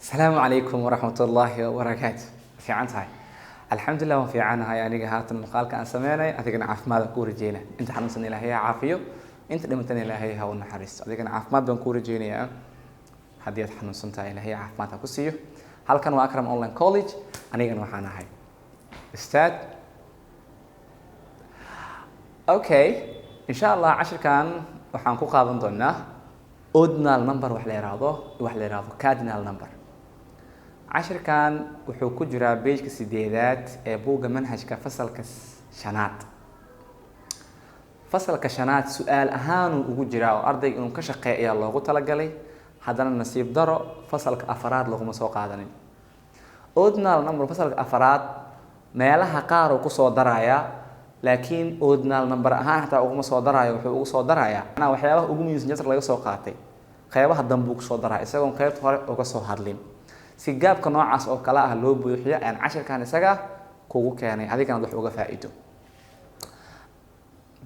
Asalaamu calaykum waraxmat ullaahi wabarakaatu. Fiican tahay? Alxamdulilah, waan fiicanahay. Aniga haatan muuqaalka aan sameynay, adigana caafimaad kuu rajeyna. Inta xanuunsan Ilaahay ha caafiyo, inta dhimantana Ilaahay ha u naxariisto. Adigana caafimaad baan kuu rajeynayaa. Haddii aad xanuunsan tahay, Ilaahay caafimaad ha ku siiyo. Halkan waa Akram Online College, anigana waxaan ahay ustaad. Okay, insha Allah cashirkan waxaan ku qaadan doonaa ordinal number wax la yiraahdo, wax la yiraahdo cardinal number. Cashirkan wuxuu ku jiraa page-ka 8aad ee buugga manhajka, fasalka shanaad. Fasalka shanaad su-aal ahaanuu ugu jiraa oo ardayga inuu ka shaqeeya ayaa loogu talagalay. Haddana nasiib daro, fasalka afaraad laguma soo qaadanin ordinal number. Fasalka afaraad meelaha qaar uu kusoo darayaa, laakiin ordinal number ahaan xataa uguma soo daraayo. Wuxuu ugu soo darayaa manaa waxyaabaha ugu muhiimsan chapter laga soo qaatay, qeybaha dambe uu kusoo daraya, isagoon qeybta hore uga soo hadlin. Si gaabka noocaas oo kale ah loo buuxiyo ayaan cashirkan isaga kugu keenay, adigana wax uga faa-iido.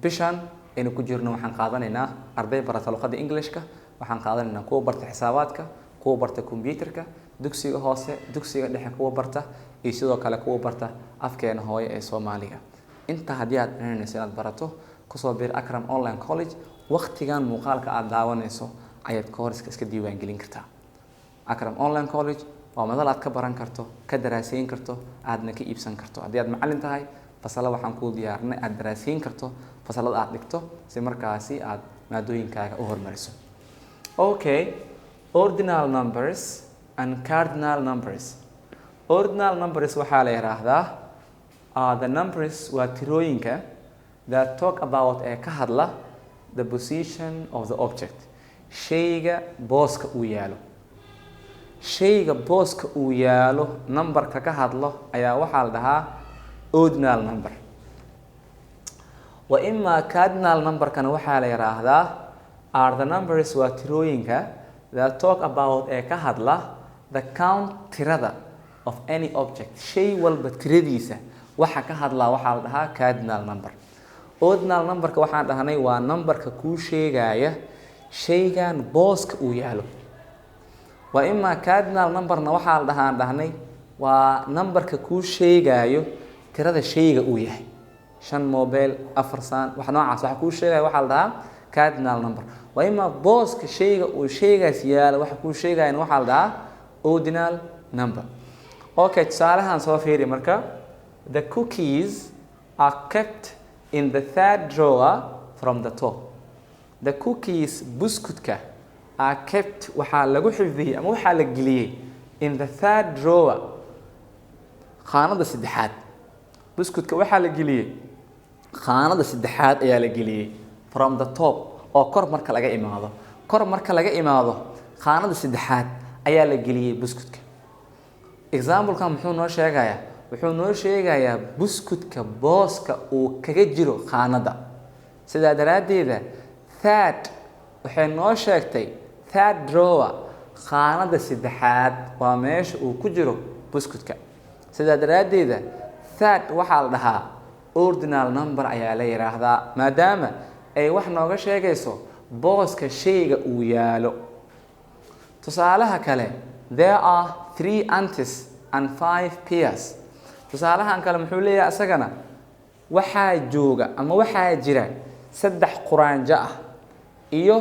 Bishan aynu ku jirno waxaan qaadanaynaa arday barata luqadda Englishka, waxaan qaadanaynaa kuwa barta xisaabaadka, kuwa barta computerka, dugsiga hoose, dugsiga dhexe kuwa barta, iyo sidoo kale kuwa barta afkeena hooyo ee Soomaaliga. Inta haddii aad dhananayso inaad barato, kusoo bir Akram Online College. Waqtigan muuqaalka aada daawanayso ayaad course-ka iska diiwaangelin kartaa. Akram Online College waa madal aad ka baran karto, ka daraaseyn karto, aadna ka iibsan karto. Haddii aad macallin tahay, fasalo waxaan kuu diyaarinay aad daraaseyn karto fasalada aad dhigto, si markaasi aad maadooyinkaaga u hormariso. Okay, ordinal numbers and cardinal numbers. Ordinal numbers waxaa la yidhaahdaa are the numbers, waa tirooyinka, that talk about, ee ka hadla, the position of the object, shayga booska uu yaalo. Shayga booska uu yaalo numberka ka hadlo ayaa waxaa la dhahaa ordinal number. Wa imaa cardinal numberkana waxaa la yidhaahdaa are the numbers, waa tirooyinka, that talk about, ee ka hadla, the count, tirada, of any object, shay walba tiradiisa waxa ka hadlaa waxaa la dhahaa cardinal number. Ordinal numberka waxaan dhahnay waa numberka kuu sheegaya shaygan booska uu yaalo. Waa imaa cardinal numberna waxaa la dhahaan dhahnay waa numberka kuu sheegayo tirada shayga uu yahay, shan mobile, afar saan, wax noocaas waxa kuu sheegaya waxaa la dhahaa cardinal number. Waa imaa booska shayga uu shaygaas yaalo waxa kuu sheegayana waxaa la dhahaa ordinal number. Okay, tusaalahan soo fiiri marka. The cookies are kept in the third drawer from the top. The cookies, buskutka, are kept, waxaa lagu xifdiyey ama waxaa la geliyey, in the third drawer, khaanada saddexaad. Buskutka waxaa la geliyey khaanada saddexaad ayaa la geliyey, from the top, oo kor marka laga imaado. Kor marka laga imaado, khaanada saddexaad ayaa la geliyey buskutka. Examplekan muxuu noo sheegayaa? Wuxuu noo sheegayaa buskutka booska uu kaga jiro khaanada. Sidaa daraaddeeda third waxay noo sheegtay third drawer, khaanada saddexaad waa meesha uu ku jiro buskutka. Sidaa daraaddeeda third waxaa la dhahaa ordinal number ayaa la yidhaahdaa, maadaama ay wax nooga sheegayso booska shayga uu yaalo. Tusaalaha kale, there are three ants and five pears. Tusaalahan kale muxuu leeyahay isagana? Waxaa jooga ama waxaa jira saddex quraanjo ah iyo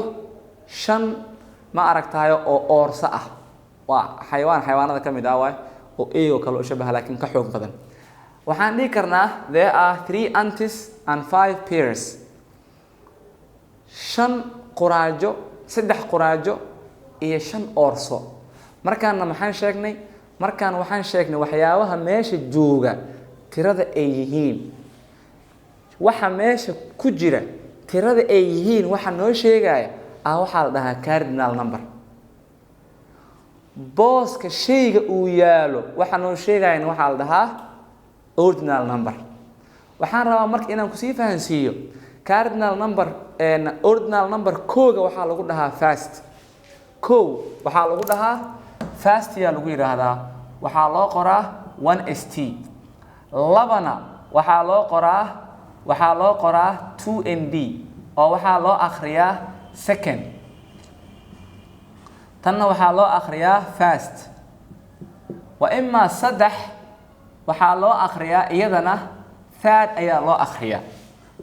shan, ma aragtayo, oo oorso ah. Waa xayawaan xayawaanada ka mid ah waay, oo eego kale u shabaha laakiin ka xoog badan. Waxaan dhihi karnaa there are three ants and five pears, shan quraajo, saddex quraajo iyo shan oorso. Markaana maxaan sheegnay? Markaan waxaan sheegnay waxyaabaha meesha jooga tirada ay yihiin. Waxa meesha ku jira tirada ay yihiin waxa noo sheegaya ah waxaa la dhahaa cardinal number. Booska shayga uu yaalo waxa noo sheegayana waxaa la dhahaa ordinal number. Waxaan rabaa marka inaan kusii fahansiiyo cardinal number. Ordinal number kooga waxaa lagu dhahaa first. Kow waxaa lagu dhahaa first yaa lagu yidhaahdaa, waxaa loo qoraa 1 ST. Labana waxaa loo qoraa 2 ND, oo waxaa loo akriyaa second. Tanna waxaa loo akriyaa first. Wa imaa saddex waxaa loo akhriyaa iyadana third ayaa loo akhriyaa.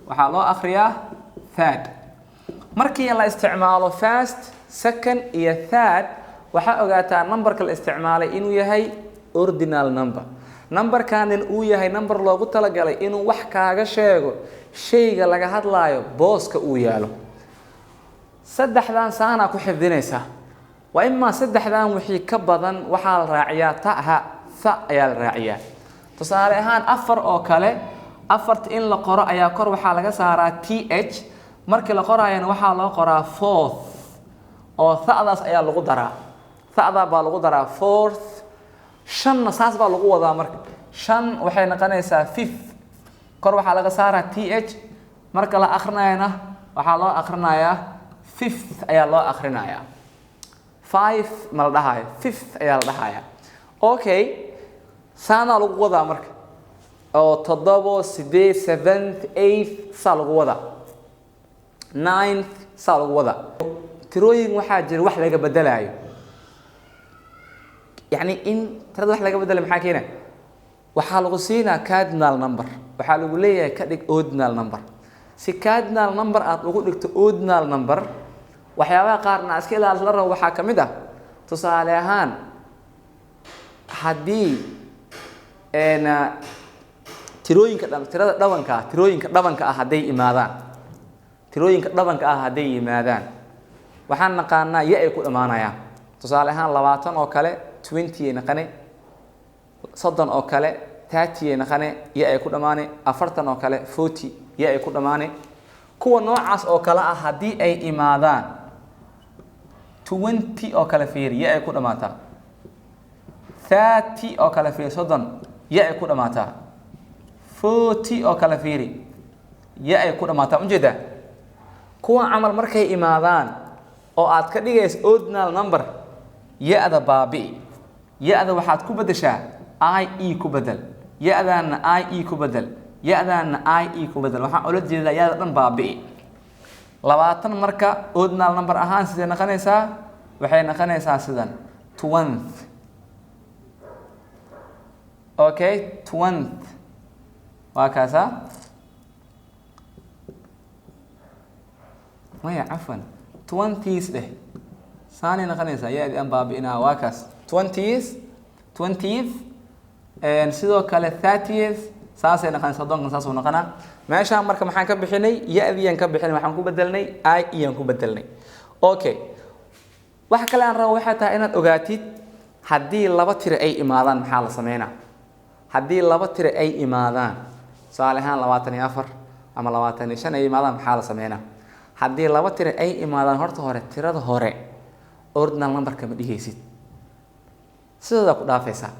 Waxaa loo akhriyaa third. Markii la isticmaalo first, second iyo third, waxaa ogaataa numberka la isticmaalay inuu yahay ordinal number, numberkanin uu yahay number loogu talagalay inuu wax kaaga sheego shayga laga hadlaayo booska uu yaalo. Saddexdan saanaa ku xifdinaysaa. Waa imaa saddexdan wixii ka badan waxaa la raaciyaa ta'ha, tha ayaa la raaciyaa. Tusaale ahaan afar oo kale, afarta in la qoro ayaa kor waxaa laga saaraa th. Markii la qoraayana waxaa loo qoraa fourth, oo tha'daas ayaa lagu daraa, tha'daa baa lagu daraa, fourth. Shanna saas baa lagu wadaa. Marka shan waxay noqonaysaa fifth, kor waxaa laga saaraa th. Marka la akrinayana waxaa loo akrinayaa fifth ayaa loo akrinayaa. Five ma la dhahayo, fifth ayaa la dhahaya. Okay, saanaa lagu wadaa marka oo toddobo, sideed, seventh, eighth, saa lagu wadaa, ninth, saa lagu wadaa. Tirooyin waxaa jira wax laga bedelaayo, yacni in tirada wax laga bedelayo maxaa keena? Waxaa lagu siinaa cardinal number, waxaa lagu leeyahay ka dhig ordinal number. Si cardinal number aada ugu dhigto ordinal number, waxyaabaha qaarna iska ilaalis la rabo. Waxaa ka mid ah, tusaale ahaan, haddii tirooyinka tirada dhabanka ah, tirooyinka dhabanka ah hadday imaadaan, tirooyinka dhabanka ah hadday yimaadaan, waxaan naqaanaa ya ay ku dhammaanayaan. Tusaale ahaan 20 oo kale 20 ay naqane, 30 oo kale 30 ay naqane, ya ay ku dhammaane, 40 oo kale 40, ya ay ku dhammaane. Kuwa noocaas oo kale ah haddii ay imaadaan, 20 oo kale fiiri, ya ay ku dhamaataa. 30 oo kale fiiri, 30, ya ay ku dhamaataa. 40 oo kale fiiri, ya ay ku dhamaataa. Ujeedaa, kuwa camal markay imaadaan oo aad ka dhigayso ordinal number, ya-da baabi'i. Ya-da waxaad ku beddeshaa i e ku bedel, ya-daana i e ku bedel, ya-daana i e ku bedel. Waxaan ula jeedaa ya-da dhan baabi'i. 20 marka ordinal number ahaan sidee noqonaysaa? Waxay noqonaysaa sidan, twentieth. Okay, twentieth waa kaasa. Maya, cafwan, twenties dheh, saanay noqonaysaa, ya-dii aan baabi'inaa. Waa kaas, twenties, twentieth. Sidoo kale 30th saasay noqonaysaa, soddonkan saasuu noqonaa. Meeshaan marka maxaan ka bixinay? Ya-dii aan ka bixinay, waxaan ku bedelnay i e aan ku bedelnay. Okay, waxa kale aan rabo waxay tahay inaad ogaatid haddii laba tiro ay imaadaan maxaa la sameynaa. Haddii laba tiro ay imaadaan, tusaale ahaan 24 ama 25 ay imaadaan, maxaa la sameynaa? Haddii laba tiro ay imaadaan, horta hore tirada hore ordinal numberka ma dhigaysid, sidoodaa ku dhaafaysaa.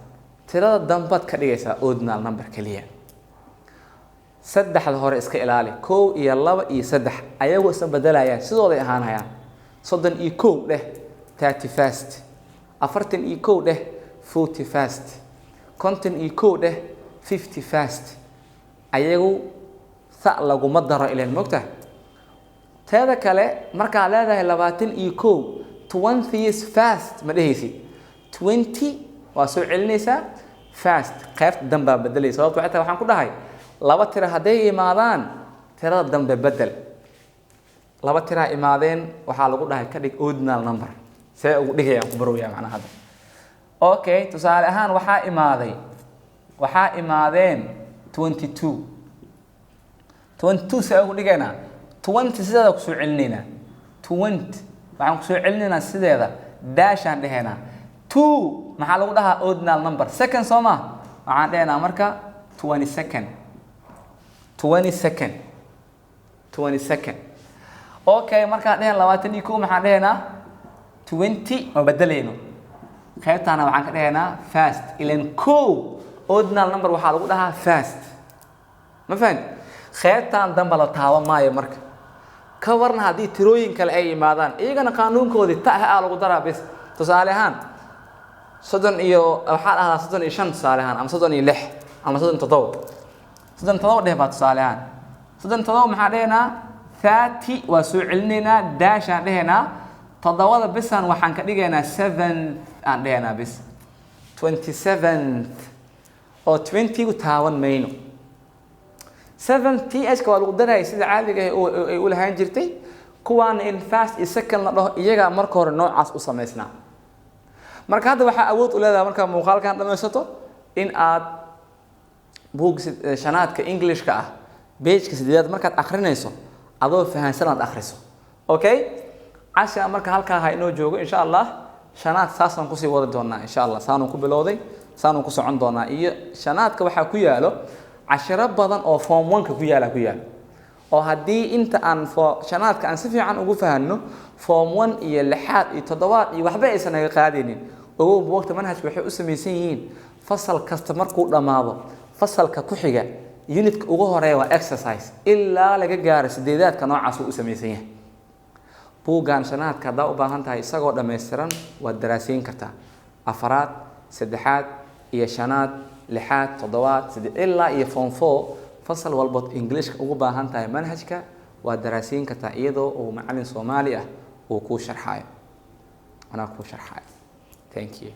Tirada dambaad ka dhigaysaa ordinal number keliya. Saddexda hore iska ilaali, kow iyo laba iyo saddex ayagoo isma bedelayaan, sidooday ahaanayaan. 31 dheh 31st, 41 dheh 41st, 51 dheh 51st. Ayagu tha laguma daro ilan mogtahay. Teeda kale markaad leedahay 21, twentieth first ma dhehaysid, 20 waa soo celinaysaa, first qaybta dambaa bedelaysa. Sababto waxay tahay waxaan ku dhahay laba tiro hadday imaadaan tirada dambe bedel. Laba tiraa imaadeen, waxaa lagu dhahay ka dhig ordinal number. See ugu dhigayaan ku barowyaa macnaha hadda. Okay, tusaale ahaan waxaa imaaday, waxaa imaadeen 22. 22 see ugu dhigaynaa? 20 sideeda kusoo celinaynaa, 20 waxaan kusoo celinaynaa sideeda, daashaan dhehaynaa. Two maxaa lagu dhahaa ordinal number? Second, soo ma? Waxaan dhehaynaa marka 22nd, 22nd, 22nd. Okay, markaan dhehen 21 maxaan dhehaynaa? 20 ma bedelayno, qaybtaana waxaan ka dhehaynaa first, ilan kow ordinal number waxaa lagu dhahaa first. Ma fahamti? Qaybtaan dambe la taaban maayo. Marka ka warna haddii tirooyin kale ay imaadaan, iyagana qaanuunkoodii ta a lagu daraa bis. Tusaale ahaan 30 iyo waxaa dhahdaa 35 tusaale ahaan, ama 36 ama 37. 37 dheh baa tusaale ahaan. 37 maxaa dhehaynaa? 30 waa soo celinaynaa, daashaan dhehaynaa, toddobada bisan waxaan ka dhigaynaa seventh aan dhehaynaa bis. 27th oo 20-gu taaban mayno. Seven th-ka waa lagu darayay sida caadiga ah ay u lahaan jirtay. Kuwaana in first iyo second la dhaho iyagaa marka hore noocaas u samaysnaa. Marka hadda waxaa awood u leedahay, markaa muuqaalkan dhamaysato, in aad buug shanaadka Englishka ah page-ka sideedaad markaad akrinayso adoo fahansan aad akriso. Okay, cashira marka halkaa ha inoo joogo, insha Allah. Shanaad saasaan kusii wadi doonaa, insha Allah. Saanuu ku bilowday, saanuu ku socon doonaa. Iyo shanaadka waxaa ku yaalo cashiro badan oo form one-ka ku yaalo, oo haddii inta aan shanaadka aan si fiican ugu fahanno, form one iyo lixaad iyo toddobaad iyo waxba aysan naga qaadaynin. Ogow, buugta manhajka waxay u samaysan yihiin fasal kasta markuu dhammaado, fasalka ku xiga unitka ugu horeeya waa exercise ilaa laga gaaro sideedaadka. Noocaas uu u samaysan yahay buuggan shanaadka. Haddaa u baahan tahay isagoo dhammaystiran, waad daraaseyn kartaa. Afaraad, saddexaad iyo shanaad, lixaad, toddobaad, saddeed ilaa iyo form four, fasal walbood Englishka ugu baahan tahay manhajka waad daraaseyn kartaa, iyadoo uu macalin Soomaali ah uu kuu sharxaayo, anaa kuu sharxaayo. Thank you.